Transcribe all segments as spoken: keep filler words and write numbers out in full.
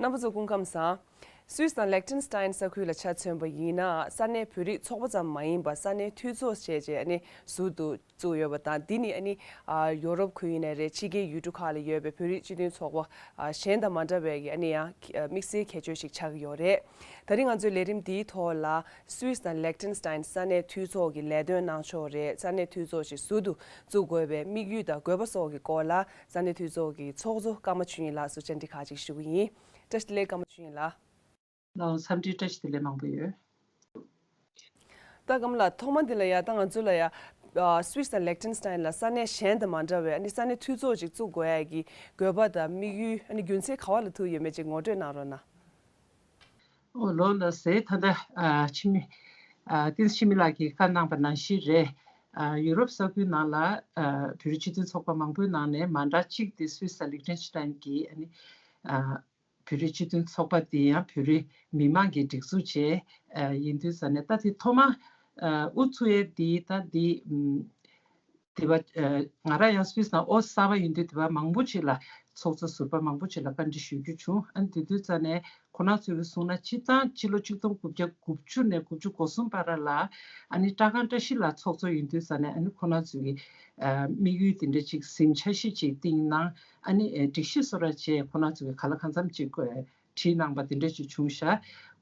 རྣམ་པ་ཚོ་སྐུ་ཁམས་བཟང་། སུད་སི་དང་ལེག་ཏེན་སི་ཏཱན་ས་ཁུལ་ལ་ཆ་མཚོན་པ་ཡིན་ན། ས་གནས་བོད་རིགས་ཚོགས་པ་ཙམ་མ་ཡིན་པར་ས་གནས་འཐུས་ཚོགས་བཅས་ཀྱི་ཨ་ནི་ཟུར་དུ་བཙུགས་ཡོད་པ་དང་། འདི་ནི་ཨ་ནི་ཨ་ཡོ་རོབ་ཁུལ་ཡིན་ནའི་རེད། ཕྱི་རྒྱལ་ཡུལ་གྲུ་ཁག་ལ་ཡོད་པའི་བོད་རིགས་སྤྱི་མཐུན་ཚོགས་པ་ཨ་གཞན་དང་མ་འདྲ་བའི་ཨ་ནི་ཡང་ཨ་དམིགས་བསལ་ཁྱད་ཆོས་ཤིག་ཆགས་ཀྱི་ཡོད་རེད། ད་རིང་ང་ཚོའི་ལས་རིམ་འདིའི་ཐོག་ལ་སུད་སི་དང་ལེག་ཏེན་སི་ཏཱན་ས་གནས་འཐུས་ཚོགས་ཀྱི་ལས་དོན་གནང་ཕྱོགས་རེད། ས་གནས་འཐུས་ཚོགས་ཤིག་ཟུར་དུ་བཙུགས་དགོས་པའི་དམིགས་ཡུལ་དང་དགོས་པ་སོགས་ཀྱི་སྐོར་ལ་ས་གནས་འཐུས་ཚོགས་ཀྱི་ཚོགས་གཙོ་ཀརྨ་ཆོས་དབྱིངས་ལགས་སུ་བཅར་འདྲི་ཁག་ཅིག་ཞུ་གི་ཡིན། བཀྲ་ཤིས་བདེ་ལེགས། ཀརྨ་ཆོས་དབྱིངས་ལགས། ལགས་འོང་། འཚམས་འདྲི་བཀྲ་ཤིས་བདེ་ལེགས་མང་པོ་ཡོད། ད་ཀརྨ་ལགས། ཐོག་མ་འདི་ལ་ཡ་ད་ང་ཚོ་ལ་ཡ་ཨ་སུད་སི་དང་ལེག་ཏེན་སི་ཏཱན་ལ་ས་གནས་གཞན་དང་མ་འདྲ་བའི་ཨ་ནི་ས་གནས་འཐུས་ཚོགས་ཅིག་བཙུགས་དགོས་ཡ་གི་དགོས་པ་དང་དམིགས་ཡུལ། ཨ་ནི་རྒྱུ་མཚན་ག་བ་ལ་ཐུག་ཡོད་མེད་ཅིག་ངོ་སྤྲོད་གནང་རོགས་གནང་། ཨོ་ལོ་ལ་ཟེར། ད་ལྟ་ཨ་ཕྱི་མི་ཨ་བསྟན་འཛིན་འཆི་མེད་ལགས་ཀྱིས་བཀའ་གནང་པ་ནང་བཞིན་རེད། ཨ་ཡུ་རོབ་ས་ཁུལ་ནང་ལ་ཨ་བོད་རིགས་སྤྱི་མཐུན་ཚོགས་པ་མང་པོའི་ནང་ནས་མ་འདྲ་གཅིག་དེ་སུད་སི་དང་ལིག་ཏེན་སི་ཏན་གྱི་ཨ་ནི་ཨ་བོད་རིགས་སྤྱི་མཐུན་ཚོགས་པ་དེ་ཡང་བོད་རིགས་མི་མང་གི་སྒྲིག་འཛུགས་བྱས་ཨ་ཡིན་དུས་ཙ་ནས། ད་དེ་ཐོག་མ་ཨ་དབུ་ཚུགས་ཡས་དེ་ད་དེ་ཨམ་དེ་བ་ཨ་ང་རང་ཡང་སུད་སི་ནང་ཨོ་གསར་པ་ཡིན་དུས་དེ་བ་མང་པོ་ཅིག་ལ་ཚོགས་གཙོ་ཟུར་པ་མང་པོ་ཅིག་ལ་བཀའ་འདྲི་ཞུ་རྒྱུ་བྱུང་། ཨ་ནི་དེ་དུས་ཙ་ནས་ཁོང་རྣམ་ཚོས་གསུངས་ན། སྤྱིར་བཏང་སྤྱི་ལོ་ཆིག་སྟོང་དགུ་བརྒྱ་དགུ་བཅུ་ནས་དགུ་བཅུ་གོ་གསུམ་བར་ལ་ཨ་ནི་སྤྲ་ཁང་བཀྲ་ཤིས་ལགས་ཚོགས་གཙོ་ཡིན་དུས་ཙ་ནས་ཨ་ནི་ཁོང་རྣམ་ཚོས་ཀྱི་ཨ་དམིགས་ཡུལ་དེ་འདྲ་ཅིག་ཟིན། འཆར་གཞི་ཅིག་བཏིང་གནང་། ཨ་ནི་ཨ་སྒྲིག་གཞི་བཟོ་འདྲ་བྱས། ཁོང་རྣམ་ཚོས་ཀྱི་གང་ལ་གང་འཚམ་ཅིག་བྲིས་གནང་པ་དེ་འདྲ་ཅིག་བྱུང་ཤག་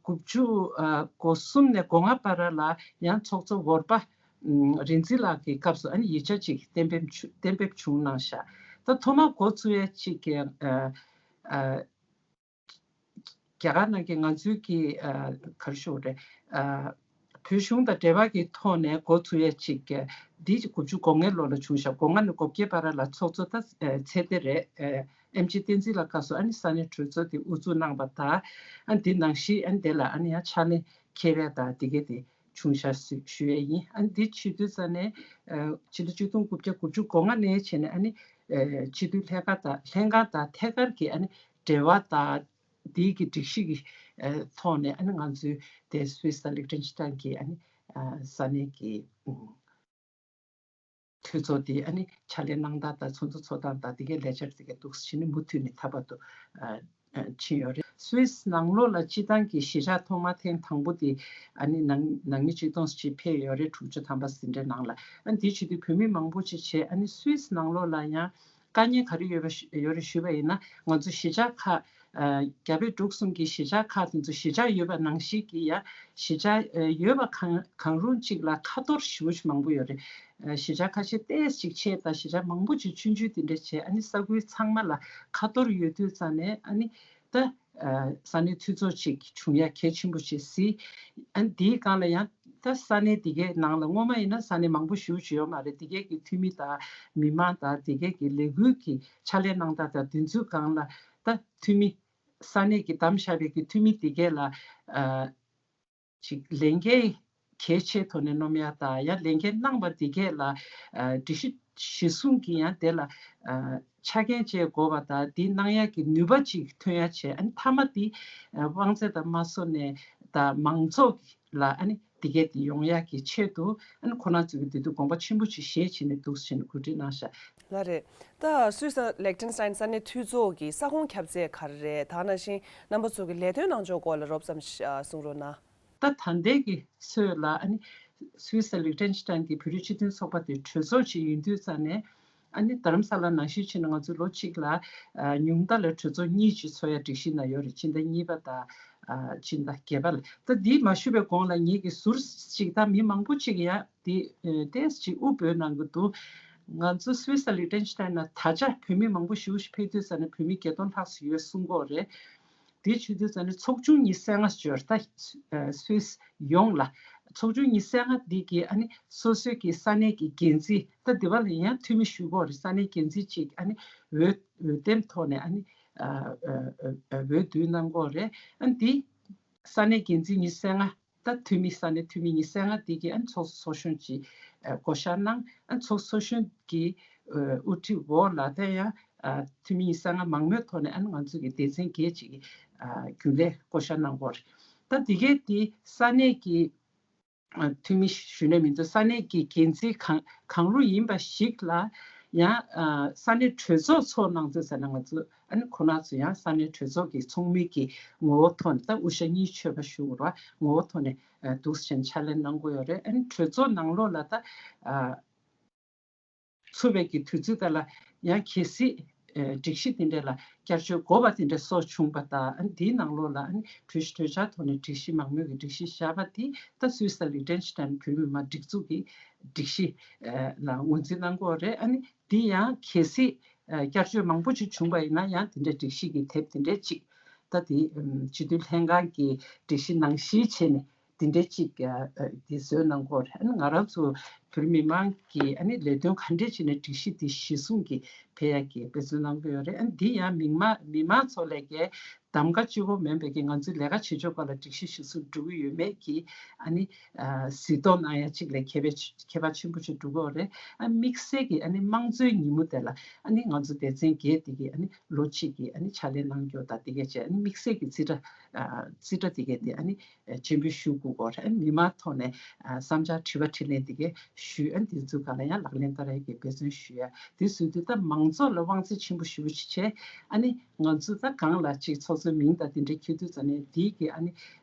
དགུ་བཅུ་ཨ་གོ་གསུམ་ནས་གོ་ལྔ་བར་ལ་ཡང་ཚོགས་གཙོ་འོར་པ་ཨམ་རིག་འཛིན་ལགས་ཀྱི་སྐབས་སུ་ཨ་ནི་ཡིག་ཆ་ཅིག་གཏན་འབེབས་བྱུ་གཏན་འབེབས་བྱུང་གནང་ཤག་ད་ཐོག་མ་འགོ་ཚུགས་ཡ་ཅིག་གི་ཨ་ཨ་རྒྱ་གར་ནང་གི་ང་ཚོའི་གི་ཨ་ག་རེ་ཞུ་དགོས་རེད། ཨ་བོད་གཞུང་དང་འབྲེལ་བ་གི་ཐོག་ནས་འགོ་ཚུགས་ཡ་ཅིག་གི་འདི་དགུ་བཅུ་གོ་ལྔའི་ལོ་ལ་བྱུང་ཤག་གོ་ལྔ་ནས་གོ་བརྒྱད་བར་ལ་ཚོགས་གཙོ་ད་ཨ་ཚེ་བརྟན་རེད། ཨ་ཨེམ་ཆི་བསྟན་འཛིན་ལགས་སྐབས་སུ་ཨ་ནི་ས་གནས་གྲོས་ཚོགས་དེ་དབུ་འཛུགས་གནང་པ་དང་། ཨ་འདི་ནང་བཞིན་ཨ་འདི་ལ་ཨ་ནི་ཡང་ཕྱག་ལས་འཁྱེར་ཡ་དང་འདི་གས་དེ་བྱུང་ཤག་ཞུ་ཞུ་ཡས་ཡིན། ཨ་འདི་བྱེད་དུས་ཙ་ནས་ཨ་ཕྱི་ལོ་ཆིག་སྟོང་དགུ་བརྒྱ་དགུ་བཅུ་གོ་ལྔ་ནས་བྱས་ནས་ཨ་ནི་ཨ་སྤྱི་འཐུས་ལྷན་ཁང་དང་ལྷན་ཁང་དང་ཐད་ཀར་གྱི་ཨ་ནི་འབྲེལ་བ་དང་འདི་གི་སྒྲིག་གཞི་གི་ཨ་ཐོག་ནས་ཨ་ནི་ང་ཚོའི་དེ་སུད་སི་དང་ལིག་ཏེན་སི་ཏན་གྱི་ཨ་ནི་ཨ་ས་གནས་ཀྱི་ཨ་འཐུས་ཚོགས་དེ་ཨ་ནི་ཕྱག་ལས་གནང་སྟངས་དང་ཚོགས་འདུ་ཚོགས་སྟངས་དང་དེ་གའི་ལས་འཆར་དེ་གའི་འདུག་སེ་བྱས་ནས་མུ་མཐུད་ནས་ད་བར་དུ་ཨ་ཨ་ཕྱིན་ཡོད་རེད། སུད་སི་ནང་ལོགས་ལ་སྤྱི་བཏང་གི་གཞིས་ཆགས་ཐོག་མ་ཐེངས་དང་པོ་དེ་ཨ་ནི་ནང་ནང་མི་ཆིག་སྟོང་ཅིག་ཕེབས་ཡོད་རེད། དྲུག་ཅུ་ཐམ་པ་ཟིན་བྲིས་ནང་ལ། ཨ་ནི་དེ་བྱེད་དུས་བོད་མི་མང་པོ་ཅིག་བྱས། ཨ་ནི་སུད་སི་ནང་ལོགས་ལ་ཡང་དཀའ་ངལ་ག་རེ་ཡོད་པ་ཞུ་ཡོད་རེད་ཞུས་པ་ཡིན་ན། ང་ཚོ་གཞིས་ཆགས་ཁག་ཨ་རྒྱ་བལ་འབྲུག་གསུམ་གྱི་གཞིས་ཆགས་ཁག་དེ་ཚོ་གཞིས་ཆགས་ཡོད་པ་ནང་བཞིན་གྱི་ཡ་གཞིས་ཆགས་ཨ་ཡོད་པ་གང་གང་རུང་གཅིག་ལ་ཁ་ཐོར་ཞེ་པོ་ཅིག་མང་པོ་ཡོད་རེད། ཨ་གཞིས་ཆགས་ཁ་ཤས་ཏོག་ཙམ་ཅིག་ཆེ་དང་གཞིས་ཆགས་མང་པོ་ཅིག་ཆུང་ཆུང་དེ་འདྲ་བྱས། ཨ་ནི་ས་ཁུལ་ཚང་མ་ལ་ཁ་ཐོར་ཡོད་དུས་ཙ་ནས་ཨ་ནི་ད་ཨ་ས་གནས་འཐུས་ཚོགས་ཅིག་བྱུང་ཡ་གལ་ཆེན་པོ་ཞིག་གཟིགས། ཨ་ནི་དེའི་སྒང་ལ་ཡང་ད་ས་གནས་དེ་གའི་ནང་ལ་སྔོན་མ་ཡིན་ན་ས་གནས་མང་པོ་ཞེ་པོ་ཅིག་ཡོད་མ་རེད། དེ་གའི་གི་འཐུས་མི་དང་མི་མང་དང་དེ་གའི་གི་ལས་འགུལ་གྱི་ཕྱག་ལས་གནང་སྟངས་དང་དེ་ཚོའི་སྒང་ལ་ད་འཐུས་མི་ས་གནས་ཀྱི་བདམས་བཞག་པའི་གི་འཐུས་མི་དེ་གས་ལ་ཨ་ཅིག་ལས་འགན་གལ་ཆེ་ཐོག་ནས་གནང་ཡ་དང་། ཡང་ལས་འགན་གནང་བ་དེ་གས་ལ་ཨ་སྒྲིག་གཞི་གཞི་བཟུང་གི་ཡང་དེ་ལ་ཨ་ཆ་རྐྱེན་བཅས་དགོས་པ་དང་། དེ་གནང་ཡ་གི་ནུས་པ་ཅིག་ཐོན་ཡ་བྱས། ཨ་ནི་མཐའ་མ་དེ་ཨ་དབང་ཚད་དང་མ་སོ་ནས་དང་མང་ཚོགས་ལ་ཨ་ནི་དེ་གས་དེ་ཡོང་ཡ་གི་ཆེད་དུ་ཨ་ནི་ཁོ་རང་ཚོ་གི་དེ་དུས་དགོངས་པ་ཆེན་པོ་ཅིག་བཞེས་བྱས་ནས་འདུག་སེ་བྱས་ནས་གོ་སྒྲིག་གནང་ཤག་ལགས་རེད། ད་སུད་སི་ལེག་ཏེན་སི་ཏན་ས་གནས་འཐུས་ཚོགས་ཀྱི་ས་ཁོངས་ཁྱབ་ཚད་ག་རེ་རེད། དེ་ནང་བཞིན་རྣམ་པ་ཚོ་གི་ལས་དོན་གནང་ཕྱོགས་སྐོར་ལ་རོབ་ཙམ་ཞིག་གསུང་རོགས་གནང་། ད་ད་ལྟའི་གི་ཚོད་ལ་ཨ་ནི་སུད་སི་ལེག་ཏེན་སི་ཏན་གྱི་བོད་རིགས་སྤྱི་མཐུན་ཚོགས་པ་དེ་གྲོས་ཚོགས་ཅིག་ཡིན་དུས་ཙ་ནས། ཨ་ནི་རྡ་རམ་ས་ལ་ནང་བཞིན་བྱས་ན་ང་ཚོ་ལོ་གཅིག་ལ་ཨ་ཉུང་མཐའ་ལ་གྲོས་ཚོགས་གཉིས་ཅིག་ཚོགས་ཡ་སྒྲིག་གཞི་ན་ཡོད་རེད། སྤྱི་ཟླ་གཉིས་པ་དང་ཨ་སྤྱི་ཟླ་བརྒྱད་པ་ལ། ད་འདི་མ་ཞུས་པའི་གོང་ལ་ངེད་ཀྱི་ཟུར་ཅིག་ད་མི་མང་པོ་ཅིག་ཡ་འདི་ཨ་ཏོག་ཙམ་ཅིག་དབུ་འབོད་གནང་གི་འདུག་ང་ཚོ་སུད་སི་ལེག་ཏེན་སི་ཏན་ན་ད་ཆ་བོད་མི་མང་པོ་ཞེ་པོ་ཞིག་ཕེབས་དུས་ཙ་ན་བོད་མི་བརྒྱད་སྟོང་ལྷག་ཙམ་ཡོད་གསུང་གི་ཡོད་རེད། དེ་བྱེད་དུས་ཙ་ན་ཚོགས་ཆུང་ཉི་ཤུ་རྩ་ལྔ་ཅིག་ཡོད་རེད། ད་ཨ་སུད་སི་ཡོངས་ལ་ཚོགས་ཆུང་ཉི་ཤུ་རྩ་ལྔ་འདི་གི་ཨ་ནི་སོ་སོའི་གི་ས་གནས་ཀྱི་འགན་འཛིན། ད་འདི་བ་ལ་ཡང་འཐུས་མི་ཞུ་གི་ཡོད་རེད། ས་གནས་འགན་འཛིན་ཅིག་ཨ་ནི་འོས་འོས་འདེམས་ཐོག་ནས་ཨ་ནི་ཨ་ཨ་ཨ་འོས་བསྡུ་གནང་གི་ཡོད་རེད། ཨ་ནི་འདི་ས་གནས་འགན་འཛིན་ཉི་ཤུ་རྩ་ལྔ། ད་འཐུས་མི་ས་གནས་འཐུས་མི་ཉི་ཤུ་རྩ་ལྔ་འདི་གིས་ཨ་ནི་ཚོགས་གཙོ་ཚོགས་གཞོན་གྱི་ཨ་བསྐོ་བཞག་གནང་། ཨ་ནི་ཚོགས་གཙོ་ཚོགས་གཞོན་གྱི་ཨ་དབུ་ཁྲིད་འོག་ལ་ད་ཡང་ཨ་འཐུས་མི་ཉི་ཤུ་རྩ་ལྔ་མང་མོས་ཐོག་ནས་ཨ་ནི་ང་ཚོ་གི་སྡེ་ཚན་བརྒྱད་ཅིག་གི་ཨ་རྒྱུན་ལས་བསྐོ་བཞག་གནང་གི་ཡོད་རེད། ད་འདི་གའི་འདི་ས་གནས་ཀྱི་ཨ་འཐུས་མི་ཞུ་ནས་མི་འདུག་ས་གནས་ཀྱི་འགན་འཛིན་གང་གང་རུང་ཡིན་པ་ཞིག་ལ་ ཡང་ས་གནས་གྲོས་ཚོགས་ཚོགས་གནང་དུས་ཙམ་ན་ང་ཚོ་ཨ་ནི་ཁོ་རང་ཚོ་ཡང་ས་གནས་གྲོས་ཚོགས་ཀྱི་ཚོགས་མི་གི་ངོ་བོ་ཐོག་ནས། ད་དབུ་ཞྭ་གཉིས་མཆོད་པ་ཞུ་དགོས་རེད་བ། ངོ་བོ་ཐོག་ནས་འདུག་སེ་བྱས་ནས་ཕྱག་ལས་གནང་གི་ཡོད་རེད། ཨ་ནི་གྲོས་ཚོགས་ནང་ལོགས་ལ་ད་ཚུད་པའི་གི་དུས་ཚོད་དག་ལ་ཡང་གལ་སྲིད་སྒྲིག་གཞི་དེ་འདྲ་ལ་བསྐྱར་བཅོས་དགོས་པ་དེ་འདྲ་སོགས་བྱུང་པ་དང་། ཨ་ནི་དེའི་ནང་ལོགས་ལ་ཨ་ནི་གྲོས་གཞི་གྲོས་འཆར་ཐོག་ནས་སྒྲིག་གཞི་མང་མོས་ཀྱི་སྒྲིག་གཞི་བཞག་པ་དེ་ད་སུད་སི་དང་ལིག་ཏེན་ཤི་ཏན་བོད་མི་མང་སྒྲིག་འཛུགས་ཀྱི་སྒྲིག་གཞི་ལ་ངོས་འཛིན་གནང་གི་ཡོད་རེད། ཨ་ནི་འདི་ཡང་གལ་སྲིད་བསྐྱར་བཅོས་མང་པོ་ཅིག་བྱུང་པ་ཡིན་ན་ཡང་དེ་འདྲའི་སྒྲིག་གཞི་གི་དེབ་དེ་འདྲའི་ཅིག་ད་དེ་སྤྱི་འཐུས་ལྷན་ཁང་གི་སྒྲིག་གཞི་ནང་བཞིན་བྱས་ནས་དེ་འདྲའི་ཅིག་དེ་བཟོས་གནང་གི་ཡོད་རེད། ཨ་ནི་ང་རང་ཚོ་བོད་མི་མང་གིས་ཨ་ནི་ལས་དོན་ག་འདྲས་བྱས་ནས་སྒྲིག་གཞི་དེ་གཞི་བཟུང་གིས་འཕེལ་ཡག་གི་འབད་བརྩོན་གནང་གི་ཡོད་རེད། ཨ་ནི་འདི་ཡང་མི་མང་མི་མང་ཚོ་ལས་ཀའི་གདམ་ག་གཅིག་པོ་མིན་པའི་གི་ང་ཚོའི་ལས་ཀ་བྱེད་ཕྱོགས་སྐོར་ལ་སྒྲིག་གཞི་གཞིར་བཟུང་འགྲོ་གི་ཡོད་མེད་ཀྱི་ཨ་ནི་གཟིགས་རྟོག་གནང་ཡ་གཅིག་ལས་ཁྱད་པར་ཁྱད་པར་ཆེན་པོ་ཞིག་འགྲོ་གི་ཡོད་རེད། ཨ་དམིགས་བསལ་གྱི་ཨ་ནི་དམངས་གཙོའི་ཉིན་མོ་དེ་ལ་ཨ་ནི་ང་ཚོ་སྡེ་ཚན་བརྒྱད་དེ་གི་ཨ་ནི་ལོ་གཅིག་གི་ཨ་ནི་ཕྱག་ལས་གནང་རྒྱུ་དང་དེ་གས་བྱས། ཨ་ནི་དམིགས་བསལ་གྱི་རྩིས་ཁྲ་རྩིས་ཁྲ་དེ་གས་དེ་ཨ་ནི་སྤྱན་འབུལ་ཞུ་དགོས་ཀྱི་ཡོད་རེད། ཨ་ནི་མི་མང་ཐོག་ནས་བསམ་འཆར་དྲི་བ་དྲིས་ལན་དེ་གས་ཞུས། ཨ་ནི་དེ་ཚོའི་སྒང་ལ་ཡང་ལག་ལེན་བསྟར་ཡ་གི་འབད་བརྩོན་ཞུ་ཡ། དེ་བཟོས་དུས་ད་མང་ཚོགས་ལ་དབང་ཚད་ཆེན་པོ་ཞེ་པོ་ཅིག་བྱས། ཨ་ནི་ང་ཚོ་ད་གང་ལ་ཅིག་ཚོགས་གཙོའི་མིང་དང་དེ་འདྲའི་འཁྱེར་དུས་ཙམ་ནས་དེའི་གི་ཨ་ནི་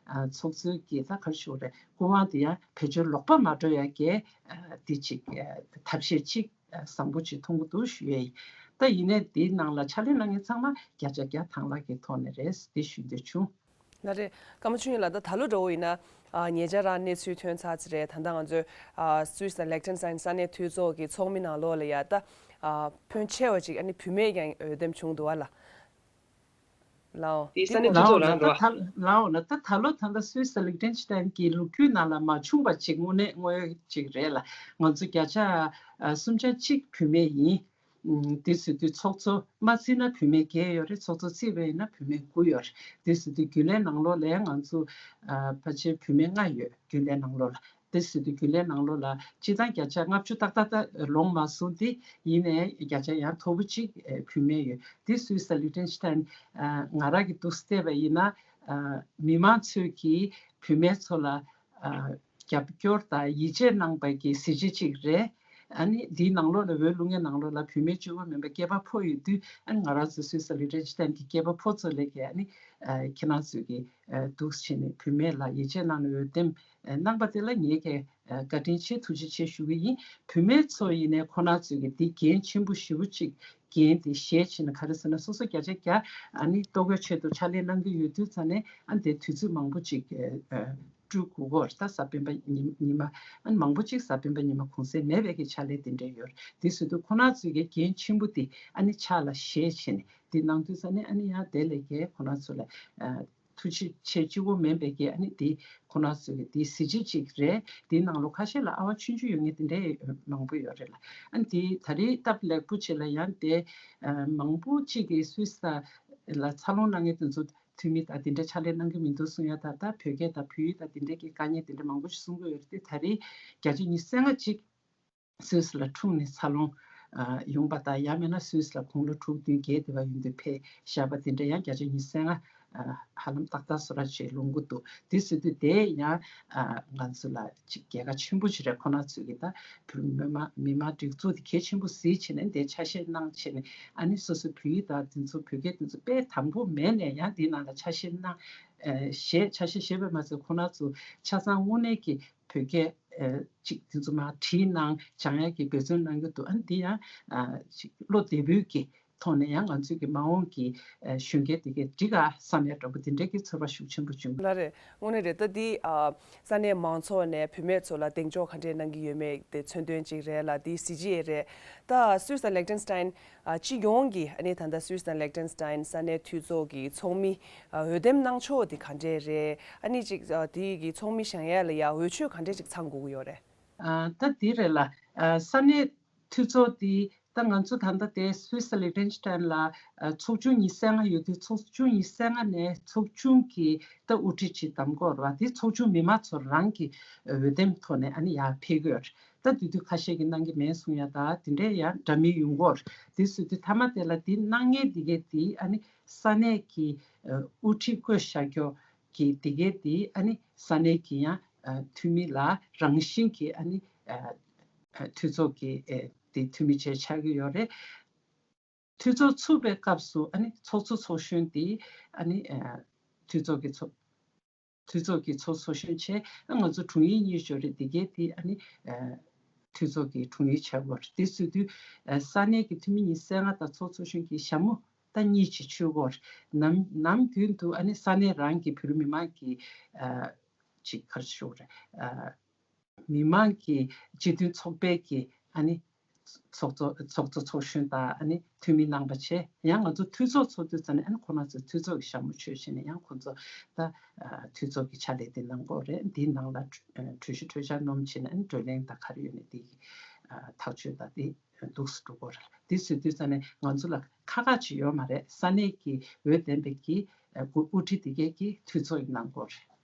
ཚོགས་གཙོའི་གི་ད་ག་རེ་ཞུ་དགོས་རེད། སྐུ་དབང་དེ་ཡང་བེད་སྤྱོད་ལོག་པ་མ་འགྲོ་ཡ་གི་དེ་ཅིག་ཐབས་ཤེས་ཅིག་བཟང་པོ་ཅིག་མཐོང་གི་འདུག་ཞུ་ཡ་ཡིན། ད་ཡིན་ནའི་དེའི་ནང་ལ་ཕྱག་ལས་གནང་མཁན་ཚང་མ་བརྒྱ་ཆ་བརྒྱ་དང་ལག་གི་ཐོག་ནས་རེད་དེ་ཞུ་འདོད་བྱུང་། ལགས་རེད། ཀརྨ་ཆོས་དབྱིངས་ལགས། ད་ད་ལོ་འདྲ་བོ་ཡིན་ན་ཨ་ཉེ་ཆར་རང་གནས་ཚུལ་ཐོན་ཚར་ཚར་རེད། ད་ལྟ་ང་ཚོའི་ཨ་སུད་སི་དང་ལིག་ཏེན་ཤི་ཏན་ས་གནས་འཐུས་ཚོགས་ཀྱི་ཚོགས་མི་ནང་ལོགས་ལ་ཡ་ད་ཨ་ཕོན་ཆེ་བ་ཅིག་ཨ་ནི་བུད་མེད་ཀྱང་འོས་འདེམས་བྱུང་འདུག་བ་ལ། ལའོ། དེ་ས་གནས་འཐུས་ཚོགས་རང་རེད་བ། ལའོ་ན་ད་ད་ལོ་ད་ལྟ་སུད་སི་དང་ལིག་ཏེན་ཤི་ཏན་གྱི་ལོ་རྒྱུས་ནང་ལ་མ་བྱུང་བ་ཅིག་དངོས་གནས་དངོས་ཡོད་ཅིག་རེད་ལ། ང་ཚོ་བརྒྱ་ཆ་ཨ་སུམ་ཆ་གཅིག་བུད་མེད་ཡིན། ཨུམ། དེ་ཟེར་དུས་ཚོགས་གཙོ་མ་བརྩིས་ན་བུད་མེད་བརྒྱད་ཡོད་རེད། ཚོགས་གཙོ་བརྩིས་པ་ཡིན་ན་བུད་མེད་དགུ་ཡོད་རེད། དེ་ཟེར་དུས་རྒྱུན་ལས་ནང་ལོགས་ལ་ང་ཚོ་ཨ་ཕལ་ཆེར་བུད་མེད་ལྔ་ཡོད། རྒྱུན་ལས་ནང་ལོགས་ལ། དེ་ཟེར་དུས་རྒྱུན་ལས་ནང་ལོགས་ལ་སྤྱིར་བཏང་བརྒྱ་ཆ་ལྔ་བཅུ་ཏག་ཏག་ཏག་ལོངས་མ་སོང་སྟེ། ཡིན་ནའི་བརྒྱ་ཆ་ཡང་མཐོ་པོ་གཅིག་ཨེ་བུད་མེད་ཡོད། དེ་སུད་སི་དང་ལིག་ཏེན་ཤི་ཏན་ཨ་ང་རང་གིས་འདུག་བལྟས་པ་ཡིན་ན། ཨ་མི་མང་ཚོས་ཀྱིས་བུད་མེད་ཚོ་ལ་ཨ་རྒྱབ་སྐྱོར་དང་ཡིད་ཆེས་གནང་པའི་གི་གཟི་བརྗིད་ཅིག་རེད། ཨ་ནི་འདིའི་ནང་ལོགས་ལ་འོས་བླུག་མཁན་ནང་ལོགས་ལ་བུད་མེད་གཅིག་པོ་མིན་པའི་སྐྱེས་པ་ཕོ་ཡོད་དུས། ཨ་ནི་ང་རང་ཚོ་སུད་སི་དང་ལིག་ཏེན་ཤི་ཏན་གྱི་སྐྱེས་པ་ཕོ་ཚོ་ལས་ཀྱི་ཨ་ནི་ཨ་ཁྱེད་རང་ཚོས་ཀྱི་ཨ་འདུག་བྱས་ནས་བུད་མེད་ལ་ཡིད་ཆེས་གནང་ནས་འོས་འདེམས་ཨ་གནང་པ་དེ་ལ་ངས་ཀྱི་ཨ་བཀའ་དྲིན་ཆེ་ཐུགས་རྗེ་ཆེ་ཞུ་གི་ཡིན། བུད་མེད་ཚོ་ཡིན་ནའི་ཁོ་རང་ཚོས་ཀྱི་འདི་འགན་ཆེན་པོ་ཞེ་པོ་ཅིག་འགན་དེ་བཞེས་བྱས་ནས། ག་རེ་ཟེར་ན་སོ་སོ་བརྒྱ་ཆ་བརྒྱ་ཨ་ནི་ལྟོ་གོས་ཆེད་དུ་ཕྱག་ལས་གནང་གི་ཡོད་དུས་ཙམ་ནས། ཨ་ནི་དེ་དུས་ཚོད་མང་པོ་ཅིག་ཨ་སྤྲོད་དགོས་ཀྱི་ཡོད་རེད། ད་གཟའ་སྤེན་པ་ཉི་ཉི་མ། ཨ་ནི་མང་པོ་ཅིག་གཟའ་སྤེན་པ་ཉི་མ་གུང་སེང་མེད་པའི་གི་ཕྱག་ལས་དེ་འདྲ་ཡོད་རེད། དེ་ཟེར་དུས་ཁོ་རང་ཚོས་ཀྱི་འགན་ཆེན་པོ་དེ་ཨ་ནི་ཕྱག་ལ་བཞེས་བྱས་ནས་དེ་གནང་དུས་ཙམ་ནས། ཨ་ནི་ཡང་དེ་ལས་ཀྱི་ཁོ་རང་ཚོ་ལ་ཨ་ཐུགས་རྗེ་ཆེ་གཅིག་པོ་མིན་པའི་གི་ཨ་ནི་དེ་ཁོ་རང་ཚོའི་གི་དེ་གཟི་བརྗིད་ཅིག་རེད། དེའི་ནང་ལོགས་ཁ་ཤས་ལ་ཨ་བ་ཆུང་ཆུང་ཡོད་མཁན་དེ་འདྲའི་མང་པོ་ཡོད་རེད་ལ། ཨ་ནི་དེ་ད་རེས་སྟབས་ལེགས་པོ་ཅིག་ལ་ཡང་དེ་ཨ་མང་པོ་ཅིག་གིས་སུད་སི་ལ་འཚར་ལོངས་གནང་མཁན་དེ་ཚོ་འཐུས་མི་དང་དེ་འདྲ་ཕྱག་ལས་གནང་གི་མི་འདུག་གསུང་ཡ་དང་། ད་བོད་སྐད་དང་བོད་ཡིག་དང་དེ་འདྲ་གི་དཀའ་ངལ་དེ་འདྲ་མང་པོ་ཞིག་གསུང་གི་ཡོད་རེད་དེ། ད་རེས་བརྒྱ་ཆ་ཉི་ཤུ་རྩ་ལྔ་ཅིག་སུད་སི་ལ་འཁྲུངས་ནས་འཚར་ལོངས་ཨ་ཡོང་པ་དང་། ཡང་མིན་ན་སུད་སི་ལ་དགུང་ལོ་དྲུག་བདུན་བརྒྱད་དེ་བ་ཡོང་དུས་ཕེབས་བཞག་པ་དེ་འདྲ་ཡང་བརྒྱ་ཆ་ཉི་ཤུ་རྩ་ལྔ་ཨ་ཧ་ལམ་ཏག་ཏག་བཟོ་འདྲ་ཅིག་ལོང་གི་འདུག་དེ་ཟེར་དུས་དེ་ཡང་ཨ་ང་ཚོ་ལ་ཅིག་རྒྱལ་ཁ་ཆེན་པོ་ཅིག་རེད། ཁོ་རང་ཚོས་ཀྱི་ད་བོད་མི་མང་མི་མང་སྒྲིག་འཛུགས་དེ་གལ་ཆེན་པོ་གཟིགས་བྱས་ནས་དེ་ཆ་ཤས་གནང་བྱས་ནས། ཨ་ནི་སོ་སོའི་བོད་ཡིག་དང་དེ་ཚོ་བོད་སྐད་དེ་ཚོ་དཔེ་དང་པོ་མེད་ནས་ཡང་དེའི་ནང་ལ་ཆ་ཤས་གནང་ཨ་བཞེས། ཆ་ཤས་བཞེས་པས་མ་ཚད་ཁོ་རང་ཚོ་ཆ་ཚང་དངོས་གནས་ཀྱི་བོད་སྐད་ཨ་ཅིག་དེ་ཚོ་མར་བྲིས་གནང་སྦྱང་ཡག་གི་འབད་བརྩོན་གནང་གི་འདུག་ཨ་ནི་འདི་ཡང་ཨ་ཅིག་བློ་བདེ་པོའི་གི་ཐོག་ནས་ཡང་ང་ཚོས་ཀྱི་མ་འོངས་ཀྱི་ཨ་གཞོན་སྐྱེས་དེ་གས་འགྲིག་ག་བསམ་ཡག་འདྲ་པོ་དེ་འདྲའི་གི་ཚོར་བ་ཤུགས་ཆེན་པོ་བྱུང་། ལགས་རེད། དངོས་གནས་རེད། ད་འདི་ཨ་ས་གནས་མང་ཚོགས་ནས་བུད་མེད་ཚོ་ལ་གདེང་འཇོག་ག་འདྲས་གནང་གི་ཡོད་མེད་དེ་མཚོན་དོན་གཅིག་རེད་ལ། འདི་གཟི་བརྗིད་རེད། ད་སུད་སི་དང་ལིག་ཏེན་སི་ཏན་ཨ་སྤྱི་ཡོངས་ཀྱི་ཨ་ནི་ད་ལྟ་སུད་སི་དང་ལིག་ཏེན་སི་ཏན་ས་གནས་འཐུས་ཚོགས་ཀྱི་ཚོགས་མི་ཨ་འོས་འདེམས་གནང་ཕྱོགས་དེ་ག་འདྲས་རེད། ཨ་ནི་ཅིག་ཨ་དེ་གི་ཚོགས་མི་བཞེངས་ཡ་ལ་ཡ་འོས་ཆོས་ག་འདྲས་ཅིག་ཚང་དགོས་ཀྱི་ཡོད་རེད། ཨ་ད་དེ་རེད་ལ། ཨ་ས་གནས་འཐུས་ཚོགས་དེ་ད་ང་ཚོ་ད་ལྟ་དེ་སུད་སི་ལིག་ཏེན་སི་ཏན་ལ་ཨ་ཚོགས་ཆུང་ཉི་ཤུ་རྩ་ལྔ་ཡོད་དུས། ཚོགས་ཆུང་ཉི་ཤུ་རྩ་ལྔ་ནས་ཚོགས་ཆུང་གི་ད་དབུ་ཁྲིད་ཅིག་གདམ་དགོས་རེད་བ། དེ་ཚོགས་ཆུང་མི་མང་ཚོ་རང་གི་འོས་འདེམས་ཐོག་ནས་ཨ་ནི་ཡར་ཕེབས་ཀྱི་ཡོད་རེད། ད་དེ་དུས་ཁ་ཤས་ཀྱིས་གནང་གི་མེད་གསུང་ཡ་ད་དེ་འདྲས་ཡང་འདྲ་མིན་ཡོང་གི་ཡོད་རེད། དེ་བཟོས་དུས་མཐའ་མ་དེ་ལ་དེ་གནང་མཁན་དེ་གས་དེ་ཨ་ནི་ས་གནས་ཀྱི་ཨ་དབུ་ཁྲིད་བསྐོས་བཞག་རྒྱུ་གི་དེ་གས་དེ་ཨ་ནི་ས་གནས་ཀྱི་ཡང་ཨ་འཐུས་མི་ལ་རང་བཞིན་གྱིས་ཨ་ནི་ཨ་ཨ་འཐུས་ཚོགས་ཀྱི་ཨ་ དེ་འཐུས་མི་བྱས་ཆགས་ཀྱི་ཡོད་རེད། འཐུས་ཚོགས་ཚུགས་པའི་སྐབས་སུ་ཨ་ནི་ཚོགས་གཙོ་ཚོགས་གཞོན་དེ་ཨ་ནི་ཨ་འཐུས་ཚོགས་ཀྱི་ཚོགས་འཐུས་ཚོགས་ཀྱི་ཚོགས་ཚོགས་གཞོན་བྱས། ཨ་ང་ཚོ་དྲུང་ཡིག་གཉིས་ཡོད་རེད། དེ་གའི་དེ་ཨ་ནི་ཨ་འཐུས་ཚོགས་ཀྱི་དྲུང་ཡིག་བྱ་དགོས་རེད། དེ་བཟོས་དུས་ཨ་ས་གནས་ཀྱི་འཐུས་མི་ཉི་ཤུ་རྩ་ལྔ་དང་ཚོགས་གཙོ་གཞོན་གྱི་ཞྭ་མོ་ད་གཉིས་ཅིག་ཆུད་དགོས་རེད། ནམ་ནམ་རྒྱུན་དུ་ཨ་ནི་ས་གནས་རང་གི་བོད་རིགས་མི་མང་གི་ཨ་ཅིག་ག་རེ་ཞུ་དགོས་རེད། ཨ་མི་མང་གི་སྤྱི་མཐུན་ཚོགས་པའི་གི་ཨ་ནི་ཚོགས་གཙོ་ཚོགས་གཙོ་ཚོགས་གཞོན་དང་ཨ་ནི་འཐུས་མི་གནང་པ་བྱས། ཡང་ང་ཚོ་འཐུས་ཚོགས་ཚོགས་དུས་ཙམ་ནས་ཨ་ནི་ཁོ་རང་ཚོའི་འཐུས་ཚོགས་ཀྱི་ཞྭ་མོ་ཆོད་བྱས་ནས་ཡང་ཁོ་ཚོ་ད་ཨ་འཐུས་ཚོགས་ཀྱི་ཕྱག་ལས་དེ་གནང་དགོས་རེད། འདིའི་ནང་ལ་གྲོས་གཞི་གྲོས་འཆར་སྣོམ་བྱས་ནས་ཨ་ནི་གྲོས་གླེང་དང་ག་རེ་ཡོད་ནས་དེ་ཨ་ཐག་གཅོད་དང་དེ་འདུག་སེ་འགྲོ་དགོས་རེད། དེ་བཟོས་དུས་ཙམ་ནས་ང་ཚོ་ལ་ཁག་ཁག་ཅིག་ཡོད་མ་རེད། ས་གནས་ཀྱི་འོས་ལྡན་པའི་གི་ཨ་དབུ་དབུ་ཁྲིད་དེ་གས་ཀྱི་འཐུས་ཚོགས་ཡིན་གནང་དགོས་རེད།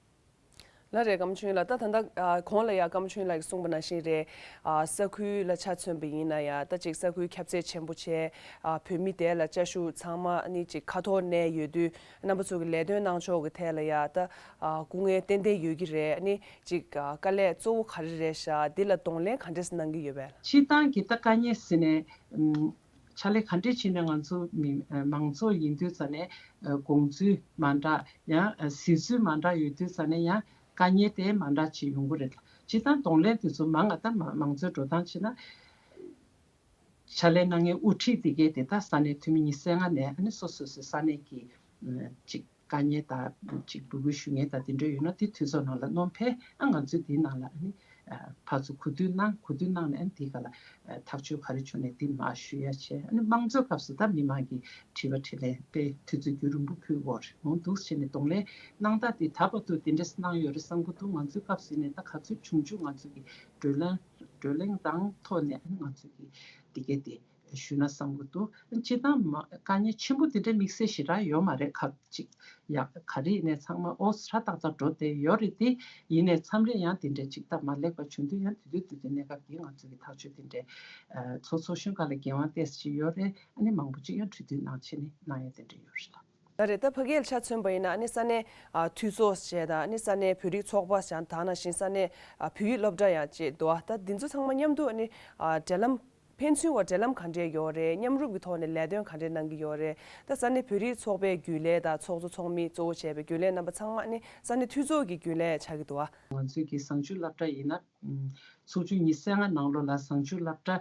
ལགས་རེད། ཀམ་ཆུན་ལགས། ད་ད་ལྟ་ཨ་གོང་ལ་ཡ་ཀམ་ཆུན་ལགས་ཀྱིས་གསུངས་པ་ནང་བཞིན་རེད། ཨ་ས་ཁུལ་ལ་ཆ་མཚོན་པ་ཡིན་ན་ཡ་ད་ཅིག་ས་ཁུལ་ཁྱབ་ཚད་ཆེན་པོ་བྱས། ཨ་བོད་མི་དེ་ལ་བཅའ་བཞུགས་ཚང་མ་ཨ་ནི་ཅིག་ཁ་ཐོར་གནས་ཡོད་དུས་རྣམ་པ་ཚོ་གི་ལས་དོན་གནང་ཕྱོགས་ཀྱི་ཐད་ལ་ཡ་ད་ཨ་སྐུ་ངལ་ཏན་ཏན་ཡོད་ཀྱི་རེད། ཨ་ནི་ཅིག་ཨ་དཀའ་ལས་གཙོ་བོ་ག་རེ་རེད་ཤག་འདི་ལ་གདོང་ལེན་ག་འདྲས་གནང་གི་ཡོད་པས། སྤྱིར་བཏང་གི་ད་དཀའ་ངལ་ཟེར་ནས་ཨམ། ཕྱག་ལས་ག་འདྲས་བྱས་ནས་ང་ཚོ་མི་ཨ་མང་ཚོགས་ཡིན་དུས་ཙ་ནས་ཨ་དགོངས་ཚུལ་མ་འདྲ་ཡང་ཨ་གཟིགས་ཚུལ་མ་འདྲ་ཡོད་དུས་ཙ་ནས་ཡང་དཀའ་ངལ་དེ་མ་འདྲ་ཅིག་ཡོང་གི་རེད། སྤྱིར་བཏང་གདོང་ལེན་དེ་ཚོ་མང་ང་ད་མ་མང་ཚོགས་འགྲོ་སྟངས་བྱས་ན་ཕྱག་ལས་གནང་མཁན་དབུ་ཁྲིད་དེ་གས་དེ་ད་ས་གནས་འཐུས་མི་ཉི་ཤུ་རྩ་ལྔ་ནས་ཨ་ནི་སོ་སོ་སོའི་ས་གནས་ཀྱི་ཨ་ཅིག་དཀའ་ངལ་དང་ཅིག་འབོད་སྐུལ་ཞུ་མཁན་དང་དེ་འདྲ་ཡོད་ན་དེ་འཐུས་ཚོགས་ནང་ལ་སྣོན་ཕེབས། ཨ་ང་ཚོས་དེའི་ནང་ལ་ཨ་ནི་ཨ་ཕར་ཚུར་གོ་བསྡུར་གནང་། གོ་བསྡུར་གནང་ནས་ཨ་ནི་དེའི་སྒང་ལ་ཨ་ཐག་གཅོད་ག་རེ་བྱུང་ནས་དེ་མར་ཞུ་ཡ་བྱས། ཨ་ནི་དམངས་གཙོའི་སྐབས་སུ་ད་མི་མང་གི་དྲི་བ་དྲིས་ལན་དཔེ་དུས་ཚོད་རྒྱུན་རིང་པོ་ཕུལ་དགོས་རེད། འོང་འདུག་བྱས་ནས་གདོང་ལེན་གནང་སྟངས་དེ་ད་བར་དུ་དེ་འདྲས་གནང་ཡོད་རེད་བསམ་གྱི་འདུག་ང་ཚོའི་སྐབས་སུ་ཡིན་ནའི་ད་ག་ཚོད་བྱུང་བྱུང་ང་ཚོ་གི་བགྲོ་གླེང་བགྲོ་གླེང་དང་ཐོག་ནས་ཨ་ནི་ང་ཚོ་གི་དེ་གས་དེ་ཞུས་ན་བསམ་གྱི་འདུག་སྤྱིར་བཏང་མ་དཀའ་ངལ་ཆེན་པོ་དེ་འདྲ་དམིགས་བསལ་ཞེ་དྲག་ཡོད་མ་རེད། ཁ་ཅིག་ཡག་ག་རེ་ཡིན་ནའི་ཚང་མ་ཨོ་སྲ་ཏག་ཏག་འགྲོ་བསྡད་ཡོད་རེད་དེ། ཡིན་ནའི་མཚམས་རེ་ཡང་དེ་འདྲའི་ཅིག་སྟབས་མ་ལེགས་པ་བྱུང་དུས་ཡང་དེ་དུས་དེ་དུས་གནས་སྐབས་ཀྱི་ང་ཚོ་གི་ཐག་གཅོད་དེ་འདྲའི་ཨ་ཚོགས་ཚོགས་གཞོན་སྒང་ལ་འགན་དབང་ཏོག་ཙམ་ཅིག་ཡོད་རེད། ཨ་ནི་མང་པོ་ཅིག་ཡང་གྲོས་བསྡུར་གནང་བྱས་ནས་གནང་ཡ་དེ་འདྲ་ཡོད་རེད་ལགས། ད་རེས་ད་ཕ་གིར་ཆ་མཚོན་པ་ཡིན་ན་ཨ་ནི་ས་གནས་ཨ་འཐུས་ཚོགས་བཅས་དང་ཨ་ནི་ས་གནས་བོད་རིགས་ཚོགས་པ་བཅས་དང་ནང་བཞིན་ས་གནས་ཨ་བོད་ཡིག་སློབ་གྲྭ་ཡང་བཅས་འདུག་ད་འདི་ཚོ་ཚང་མ་མཉམ་དུ་ཨ་ནི་ཨ་འབྲེལ་ལམ་ཕན་ཚུན་བར་འབྲེལ་ལམ་ག་འདྲས་ཡོད་རེད། མཉམ་རུབ་ཀྱི་ཐོག་ནས་ལས་དོན་ག་འདྲས་གནང་གི་ཡོད་རེད། ད་ས་གནས་བོད་རིགས་ཚོགས་པའི་རྒྱུན་ལས་དང་ཚོགས་གཙོ་ཚོགས་མི་གཙོ་བོ་བྱས་པའི་རྒྱུན་ལས་རྣམ་པ་ཚང་མ་ཨ་ནི་ས་གནས་འཐུས་ཚོགས་ཀྱི་རྒྱུན་ལས་ཆགས་ཀྱི་འདུག་ཨ། ང་ཚོའི་གི་བཟང་སྤྱོད་སློབ་གྲྭ་ཡིན་ན་ཚོགས་ཆུང་ཉི་ཤུ་རྩ་ལྔ་ནང་ལོགས་ལ་བཟང་སྤྱོད་སློབ་གྲྭ་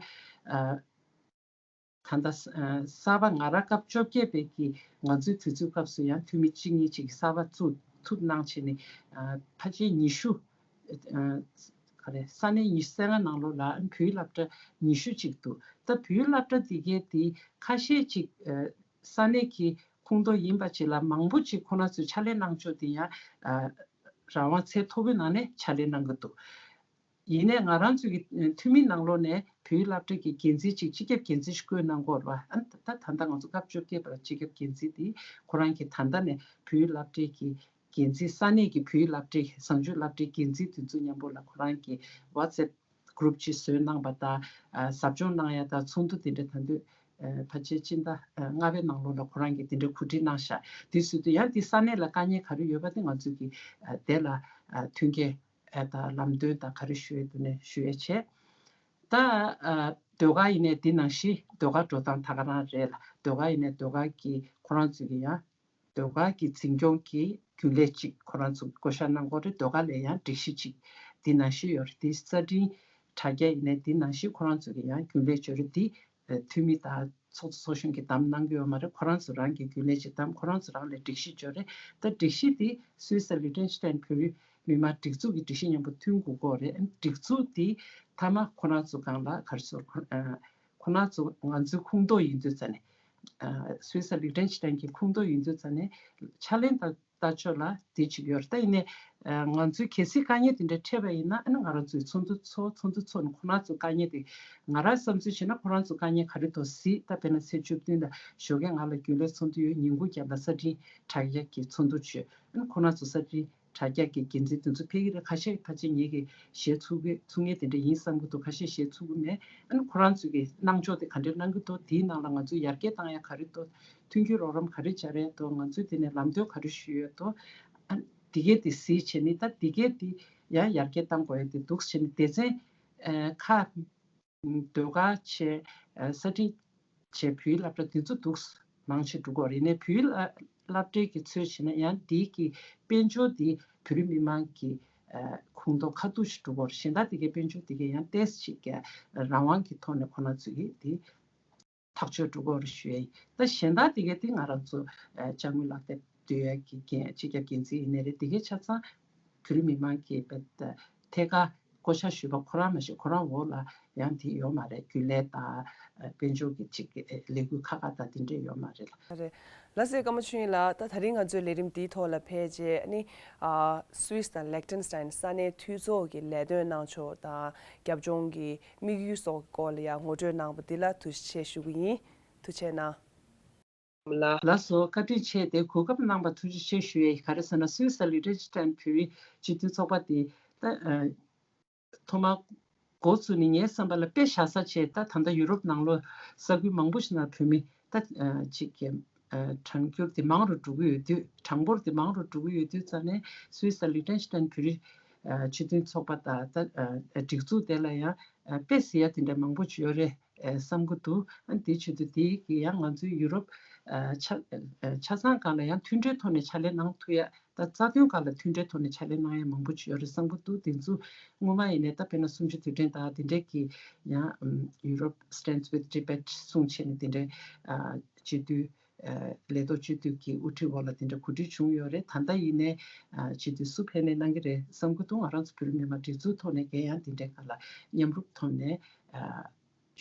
ཨ། ད་ལྟ་ས་ཨ་གསར་པ་ང་རང་སྐབས་བཅོ་བརྒྱད་པའི་གི་ང་ཚོའི་དུས་ཚོད་སྐབས་སུ་ཡང་འཐུས་མི་གཅིག་གཉིས་ཅིག་གསར་པ་བཙུགས་ཐུབ་གནང་བྱས་ནས་ཨ་ཕལ་ཆེར་ཉི་ཤུ་ཨ་ག་རེ་ས་གནས་ཉི་ཤུ་རྩ་ལྔ་ནང་ལོགས་ལ་བོད་ཡིག་སློབ་གྲྭ་ཉི་ཤུ་ཅིག་འདུག་ད་བོད་ཡིག་སློབ་གྲྭ་འདི་གའི་དེ་ཁ་ཤས་ཅིག་ཨ་ས་གནས་ཀྱི་ཁོངས་གཏོགས་ཡིན་པ་ཅིག་ལ་མང་པོ་ཅིག་ཁོ་རང་ཚོའི་ཕྱག་ལས་གནང་ཕྱོགས་དེ་ཡང་ཨ་རང་དབང་ཚད་མཐོ་པོའི་ནང་ནས་ཕྱག་ལས་གནང་གི་འདུག་ཡིན་ནའི་ང་རང་ཚོའི་གི་འཐུས་མི་ནང་ལོགས་ནས་བོད་ཡིག་སློབ་གྲྭ་གི་འགན་འཛིན་ཅིག་སྤྱི་ཁྱབ་འགན་འཛིན་ཞིག་བསྐོས་གནང་གི་ཡོད་རེད་པ། ཨ་ད་ད་ལྟ་ང་ཚོ་སྐབས་བཅོ་བརྒྱད་པར་སྤྱི་ཁྱབ་འགན་འཛིན་དེ་ཁོ་རང་གིས་ད་ལྟ་ནས་བོད་ཡིག་སློབ་གྲྭའི་གི་འགན་འཛིན་ས་གནས་ཀྱི་བོད་ཡིག་སློབ་གྲྭའི་བཟང་སྤྱོད་སློབ་གྲྭའི་འགན་འཛིན་དེ་ཚོ་མཉམ་པོ་ལ་ཁོ་རང་གི་WhatsApp group ཅིག་བཟོས་གནང་པ་དང་ཨ་ཟབ་སྦྱོང་གནང་ཡ་དང་ཚོགས་འདུ་དེ་འདྲ་ད་དུང་ཨ་ཕལ་ཆེར་སྤྱི་ཟླ་ཨ་ལྔ་པའི་ནང་ལོགས་ལ་ཁོ་རང་གིས་དེ་འདྲ་གོ་སྒྲིག་གནང་ཤག་དེ་བཟོས་དུས་ཡང་དེ་ས་གནས་ལ་དཀའ་ངལ་ག་རེ་ཡོད་པ་དེ་ང་ཚོས་ཀྱི་ཨ་དེ་ལ་ཨ་མཐུན་རྐྱེན་ཨ་དང་ལམ་སྟོན་དང་ག་རེ་ཞུ་ཡས་འདུག་ནས་ཞུ་ཡས་བྱས། ད་ཨ་ཟློས་གར་ཡིན་ནའི་དེ་ནང་བཞིན་ཟློས་གར་འགྲོ་སྟངས་ད་ག་རང་རེད་ལ། ཟློས་གར་ཡིན་ནའི་ཟློས་གར་གྱི་ཁོ་རང་ཚོས་ཀྱི་ཡང་ཟློས་གར་གྱི་འཛིན་སྐྱོང་གི་རྒྱུན་ལས་ཅིག་ཁོ་རང་ཚོ་བསྐོ་བཞག་གནང་གི་ཡོད་རེད། ཟློས་གར་ལ་ཡང་སྒྲིག་གཞི་ཅིག་འདི་ནང་བཞིན་ཡོད་རེད། དེ་གསར་འཕྲིན་དྲ་རྒྱ་ཡིན་ནའི་འདི་ནང་བཞིན་ཁོ་རང་ཚོ་གི་ཡང་རྒྱུན་ལས་ཅིག་ཡོད་རེད། དེ་འཐུས་མི་དང་ཚོགས་གཙོ་ཚོགས་གཞོན་གྱིས་བདམས་གནང་གི་ཡོད་མ་རེད། ཁོ་རང་ཚོ་རང་གི་རྒྱུན་ལས་ཅིག་བདམས། ཁོ་རང་ཚོ་རང་ལ་སྒྲིག་གཞི་ཅིག་ཡོད་རེད། ད་སྒྲིག་གཞི་དེ་སུད་སི་ལི་ཊེན་ཤི་ཊན་བོད་རིགས་མི་མང་སྒྲིག་འཛུགས་ཀྱི་སྒྲིག་གཞི་མཉམ་པོ་མཐུན་དགོས་ཀྱི་ཡོད་རེད། སྒྲིག་འཛུགས་དེ་མཐའ་མ་ཁོ་རང་ཚོ་སྒང་ལ་ག་རེ་ཟེར། ཁོ་ཨ་ཁོ་རང་ཚོ་ང་ཚོའི་ཁོངས་གཏོགས་ཡིན་དུས་ཙ་ནས། ཨ་སུད་སི་ལི་ཊེན་ཤི་ཊན་གྱི་ཁོངས་གཏོགས་ཡིན་དུས་ཙ་ནས་ཕྱག་ལེན་དང་ལྟ་ཕྱོགས་ལ་དེ་གཅིག་ཡོད་རེད། ད་ཡིན་ནའི་ཨ་ང་ཚོའི་གལ་སྲིད་དཀའ་ངལ་དེ་འདྲ་འཕྲད་པ་ཡིན་ན་ཨ་ནི་ང་རང་ཚོའི་ཚོགས་འདུ་ཚོགས་ཚོགས་འདུ་ཚོགས་ནས་ཁོ་རང་ཚོའི་དཀའ་ངལ་དེ་ང་རང་བསམ་ཚུལ་བྱས་ན་ཁོ་རང་ཚོ་དཀའ་ངལ་ག་རེ་འདུག་གཟིགས། ད་དཔེར་ན་ཚེས་བཅུ་བདུན་ལ་ཞོགས་ཀས་ང་ལ་རྒྱུན་ལས་ཚོགས་འདུ་ཡོད། ཉིན་གུང་རྒྱབ་ལ་གསར་འཕྲིན་དྲ་རྒྱ་གི་ཚོགས་འདུ་བྱོས། ཨ་ནི་ཁོ་རང་ཚོ་གསར་འཕྲིན་དྲ་རྒྱ་གི་འགན་འཛིན་དེ་ཚོ་ཕེབས་ཀྱི་རེད། ཁ་ཤས་ཕལ་ཆེར་ངེད་ཀྱིས་ཞལ་ཚུགས་ཀྱི་ཚུགས་ངེས་དེ་འདྲ་ཡིན་བསམ་གྱི་འདུག་ཁ་ཤས་ཞལ་ཚུགས་ཀྱི་མེད། ཨ་ནི་ཁོ་རང་ཚོས་ཀྱི་གནང་ཕྱོགས་དེ་ག་འདྲས་གནང་གི་འདུག་དེའི་ནང་ལ་ང་ཚོས་ཡར་རྒྱས་བཏང་ཡ་ག་རེ་འདུག་མཐུན་འགྱུར་རོགས་རམ་ག་རེ་བྱ་རེད་འདུག་ང་ཚོས་དེ་ནས་ལམ་སྟོན་ག་རེ་ཞུས་ཡོད་འདུག་ཨ་ནི་དེ་གས་དེ་གཟིགས་བྱས་ནས་ད་དེ་གས་དེ་ཡང་ཡར་རྒྱས་གཏང་དགོས་ཡ་དེ་འདུག་བྱས་ནས་སྡེ་ཚན་ཨ་ཁག་ཟློས་གར་བྱས། ཨ་གསར་སྐྲུན་བྱས། བོད་ཡིག་སློབ་གྲྭ་འདི་ཚོ་འདུག་མང་ཆེ་འགྲོ་གི་ཡོད་རེད། ཡིན་ནའི་བོད་ཡིག་སློབ་གྲྭའི་གི་ཚོད་བྱས་ན་ཡང་འདིའི་གི་དཔལ་འབྱོར་འདི་བོད་རིགས་མི་མང་གི་ཨ་ཁོངས་གཏོགས་ཁ་ཐུག་ཞིག་འགྲོ་གི་ཡོད་རེད། གཞན་དག་དེ་གའི་དཔལ་འབྱོར་དེ་གའི་ཡང་ཏོག་ཙམ་ཅིག་གི་རང་དབང་གི་ཐོག་ནས་ཁོ་རང་ཚོས་ཀྱི་འདི་ཐག་གཅོད་འགྲོ་གི་ཡོད་རེད་ཞུ་ཡ་ཡིན། ད་གཞན་དག་དེ་གའི་དེ་ང་རང་ཚོ་ཨ་དཔྱ་དངུལ་ལག་དེབ་བསྡུ་ཡ་གི་འགན་སྤྱི་ཁྱབ་འགན་འཛིན་ཡིན་ནའི་རེད། དེ་གའི་ཆ་ཚང་བོད་རིགས་མི་མང་གི་བེད་ཐད་ཀར་བསྐོ་བཞག་ཞུས་པ་ཁོ་རང་མ་གཏོགས་ཁོ་རང་འོག་ལ་ཡང་དེ་ཡོད་མ་རེད། རྒྱུན་ལས་དང་དཔལ་འབྱོར་གྱི་ཅིག་ལས་འགུལ་ཁག་ཁག་དང་དེ་འདྲས་ཡོད་མ་རེད་ལ། རེད། ལགས་སོ། ཀརྨ་ཆོས་དབྱིངས་ལགས། ད་ད་རིང་ང་ཚོའི་ལས་རིམ་འདིའི་ཐོག་ལ་ཕེབས་རྗེས་ནི་ཨ་སུད་སི་དང་ལེག་ཊེན་སི་ཊེན་ས་གནས་འཐུས་ཚོགས་ཀྱི་ལས་དོན་གནང་ཕྱོགས་དང་རྒྱབ་ལྗོངས་ཀྱི་དམིགས་ཡུལ་སོགས་ཀྱི་སྐོར་ལ་ཡང་ངོ་སྤྲོད་གནང་བ་འདི་ལ་ཐུགས་རྗེ་ཆེ་ཞུ་གི་ཡིན། ཐུགས་རྗེ་གནང་། ལགས་སོ། བཀའ་དྲིན་ཆེ། དེ་གོ་སྐབས་གནང་བ་ཐུགས་རྗེ་ཆེ་ཞུ་ཡས། ག་རེ་ཟེར་ན་སུད་སི་དང་ལི་ཊེན་སི་ཊེན་བོད་རིགས་སྤྱི་མཐུན་ཚོགས་པ་དེ་ད་ཨ་ཐོག་མར་འགོ་བཙུགས་ནས་ངའི་བསམ་པ་ལ་དཔེ་བཞག་ས་བྱས། ད་ད་ལྟ་ཡུ་རོབ་ནང་ལོགས་ས་ཁུལ་མང་པོ་ཞིག་ནང་བོད་མི་ད་ཨ་ཅིག་གི་ཨ་གྲངས་འབོར་དེ་མང་རུ་འགྲོ་གི་ཡོད་དུས། གྲངས་འབོར་དེ་མང་རུ་འགྲོ་གི་ཡོད་དུས་ཙང་ནས་སུད་སི་དང་ལི་ཊེན་སི་ཊེན་བོད་རིགས་ཨ་སྤྱི་མཐུན་ཚོགས་པ་དང་ད་ཨ་སྒྲིག་འཛུགས་དེ་ལ་ཡང་ཨ་དཔེ་གཟིགས་ཡ་དེ་འདྲ་མང་པོ་ཅིག་ཡོད་རེད། ཨ་བསམ་གྱི་འདུག་ཨ་དེའི་ཆེད་དུ་དེའི་གི་ཡང་ང་ཚོའི་ཡུ་རོབ་ཨ་ཆ་ཨ་ཆ་ཚང་སྒང་ལ་ཡང་མཐུན་སྒྲིལ་ཐོག་ནས་ཕྱག་ལས་གནང་ཐུབ་ཡ། ད་རྩ་དོན་སྒང་ལ་མཐུན་སྒྲིལ་ཐོག་ནས་ཕྱག་ལས་གནང་ཡ་མང་པོ་ཅིག་ཡོད་རེད་བསམ་གྱི་འདུག་དེ་ཚོ་སྔོན་མ་ཡིན་ནའི་ད་དཔེར་ན་གསུམ་བཅུ་དུས་དྲན་དང་དེ་འདྲའི་གི་ཡང་ཨམ་Europe Stands with Tibet གསུང་བྱས་ནས་དེ་འདྲའི་ཨ་སྤྱི་འཐུས་ཨ་ལས་ཐོག་སྤྱི་འཐུས་ཀྱི་དབུ་ཁྲིད་འོག་ལ་དེ་འདྲ་གོ་སྒྲིག་བྱུང་ཡོད་རེད། ད་ལྟ་ཡིན་ནའི་ཨ་སྤྱི་འཐུས་སུ་ཕེབས་ནའི་གནང་གི་རེད་བསམ་གྱི་འདུག་ང་རང་ཚོ་བོད་རིགས་མི་མང་སྒྲིག་འཛུགས་ཐོག་ནས་ཀྱང་ཡང་དེ་འདྲའི་སྒང་ལ་མཉམ་རུབ་ཐོག་ནས་ཨ་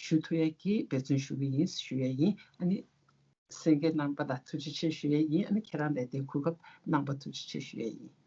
ཞུ་ཐུབ་ཡས་ཀྱི་འབད་བརྩོན་ཞུ་གི་ཡིན་ཞུ་ཡས་ཡིན། ཨ་ནི་གསན་མཁན་རྣམ་པ་ལ་ཐུགས་རྗེ་ཆེ་ཞུ་ཡས་ཡིན། ཨ་ནི་ཁྱེད་རང་ལ་དེ་གོ་སྐབས་གནང་བ་ཐུགས་རྗེ་ཆེ་ཞུ་ཡས་ཡིན།